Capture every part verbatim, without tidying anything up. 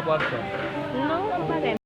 Non, ou pa gen.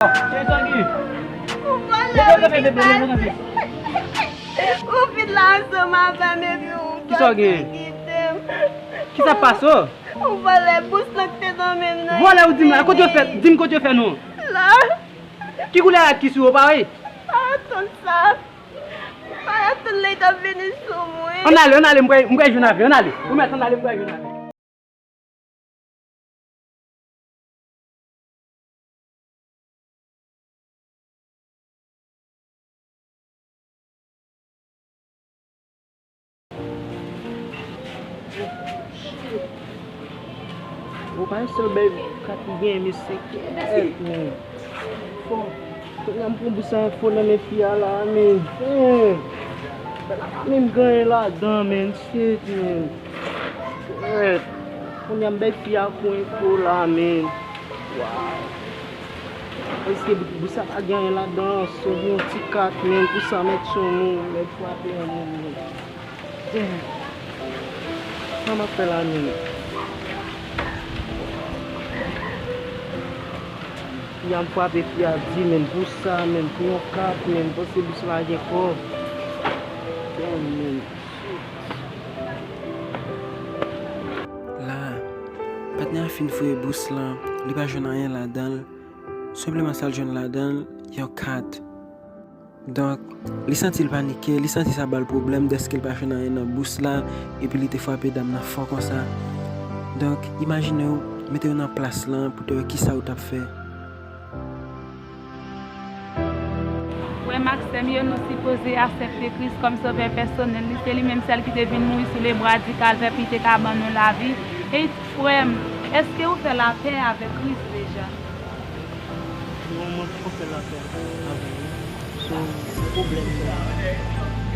Ou vòlè wi, Pikas. Ou fin la ansanm avè m epi ou sòti kite m. Kisa k pase w? Ou vòlè bous lan k te nan men m nan. Vòlè ou di m la, kote yo fè, di m kote yo fè non. La. Ki koulè rad ki sou ou, pa wè? Pa atann sa. Pa atann lè y t ap vini sou mwen. Ann ale, ann ale, m pral, m pral jwenn avè, ann ale. Ou mèt ann ale, m pral jwenn avè. Ou pa yon sèl bèl kat li gen, mesye, kèt, men. Fò. Kounye a m pran bous sa enfo nan men fi a la, men. Hmm. Bagay la pa menm gen anyen ladan, men. Shit, men. Shit. Kounye a m bay fi a kou enfo la, men. Waw. Èske bous sa pa gen anyen ladan? Sòl yon ti kat, men, pou sa mèt sou nou, mèt frape yon moun, men. Damn. Sa m ap fè la, men? Fi a m frape, fi a di, men, pou sa, men, pou yon kat, men, panse bous la gen kòb. Damn, men. La, patnè a fin fouye bous lan, li pa jwenn anyen ladan l. Senpleman sa l jwenn ladan l, yon kat. Donk, li santi l panike, li santi sa ba l pwoblèm dèske l pa jwenn anyen nan bous la, epi li te frape dam nan fò konsa. Donk, imajine w, mete w nan plas lan pou te wè kisa w t ap fè. Frè m ak sè m yo, nou sipoze aksepte Kris kòm Sovè pèsonèl li. Se li menm sèl ki te vin mouri sou lebwa di Kalvè pou li te ka ban nou lavi. E frè m, èske ou fè lapè avèk Kris deja? Non, mwen poko fè lapè avè l. So, pwoblèm sa.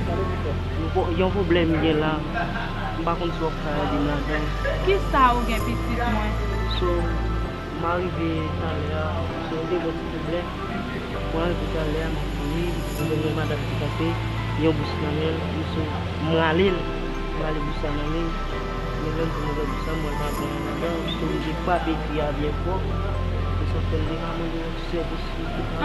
Yon pwo-, yon pwoblèm gen la, m pa konn si w ap ka ede m ladan. Kisa ou gen, pitit mwen? So, m arive talè a, so, m te gen yon ti pwoblèm. Mwen rive talè a, m ap kouri, m jwenn yon madanm ki kanpe, yon bous nan men l, m sou, m rale l, m rale bous la nan men l. Men lè m di m rale bous la, m wè l pa gen anyen ladan, m te oblije frape fi a byen fò. Se sa k fè m te ka mande yon ti sèvis.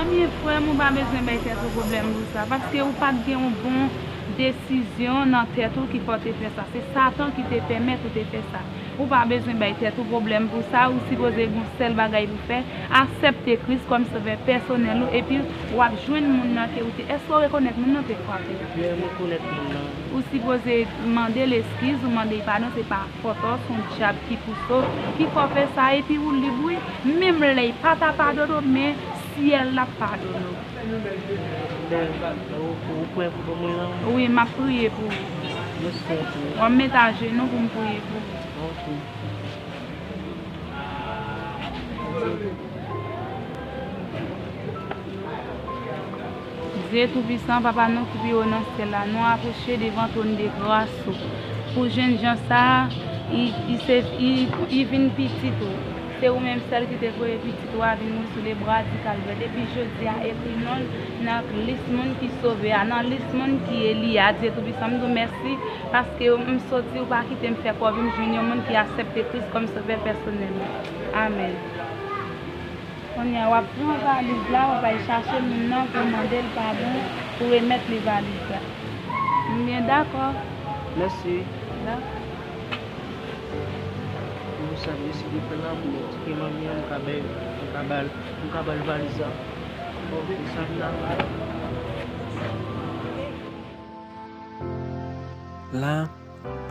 Ebyen, frè m, ou pa bezwen bay tèt ou pwoblèm pou sa, paske ou pa t gen yon bon desizyon nan tèt ou ki fè w te fè sa. Se Satan ki te pèmèt ou te fè sa. Ou pa bezwen bay tèt ou pwoblèm pou sa, ou sipoze gen yon sèl bagay pou fè, aksepte Kris kòm sovè pèsonèl ou, epi w ap jwenn moun nan ke ou te, èske w rekonèt moun nan te frape a? Wi, m rekonèt moun nan. Ou sipoze mande l eskiz, ou mande l padon, se pa fòt ou, se yon dyab ki pouse w, ki fè w fè sa, epi ou lib wi, menm lè l pa ta padone w, men syèl la padone w. Men, ou, ou prè pou ban mwen la? Wi, m ap priye pou ou. Mèsi anpil. W ap met ajenou pou m priye pou ou. Ok. Dye Toupisan, Papa nou ki pi wo nan syèl la, nou apwoche devan twòn de gras ou. Pou jènjan sa a, li, li se, li, li vin pitit ou. Se ou menm sèl ki te voye pitit ou a vin mouri sou lebra di Kalvè. Depi jodi a, ekri non l nan lis moun ki sove a, nan lis moun ki eli a. Dye Toupisan, m di w mèsi paske m soti, ou pa kite m fè kòve, m jwenn yon moun ki aksepte Kris kòm sovè pèsonèl mwen. Amèn. Kounye a, w ap pran valiz la, w ap al chache moun nan pou w mande l padon, pou w remèt li valiz la. M byen dakò. Mèsi. Dakò. Pou sa m deside fè la, pou m eksplike manmi an, m ka bay, m ka ba l, m ka ba l valiz la. Ok, sa m ta fè. La,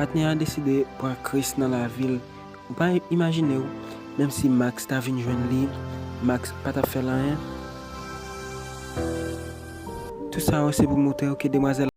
patnè a deside pran Kris nan lavi l. Ou pa imajine w, menm si Max ta vin jwenn li, Max pa t ap fè l anyen. Tout sa yo se pou montre w ke demwazèl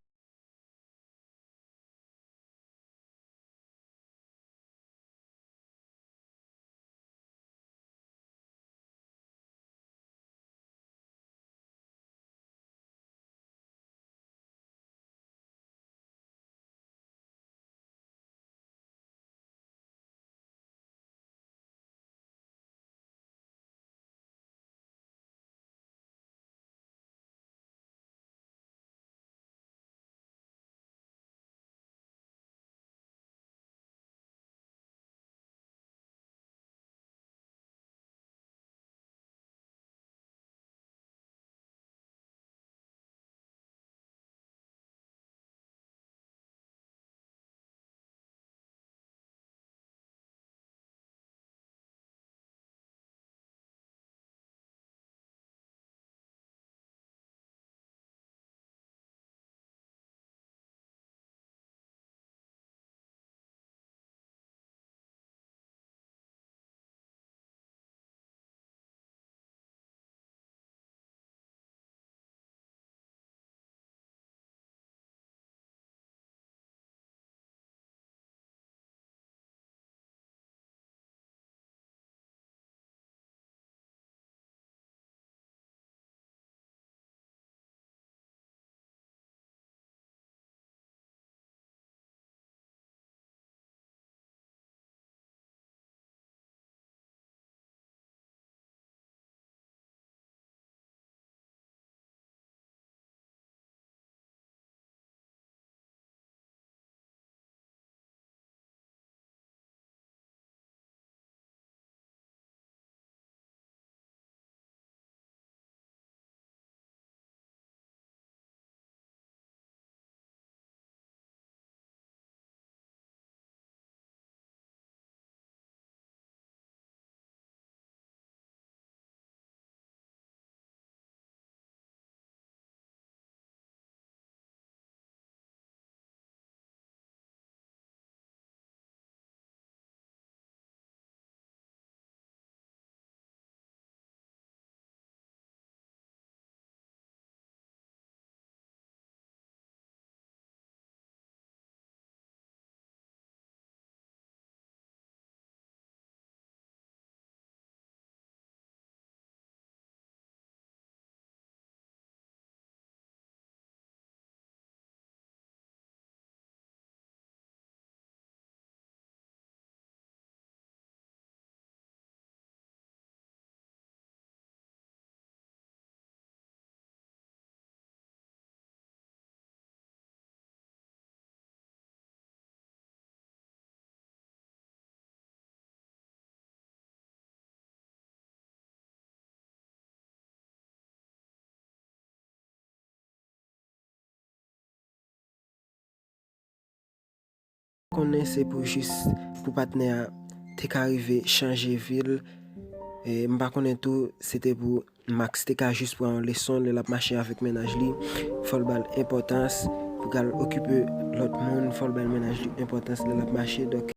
konnen se pou jis pou patnè a te ka rive chanje vi l. E m pa konnen tou, se te pou Max te ka jis pran yon leson lè l ap mache avèk mennaj li. Fò l ba l enpòtans pou l al okipe lòt moun. Fò l ba l mennaj li enpòtans lè l ap mache. Donk,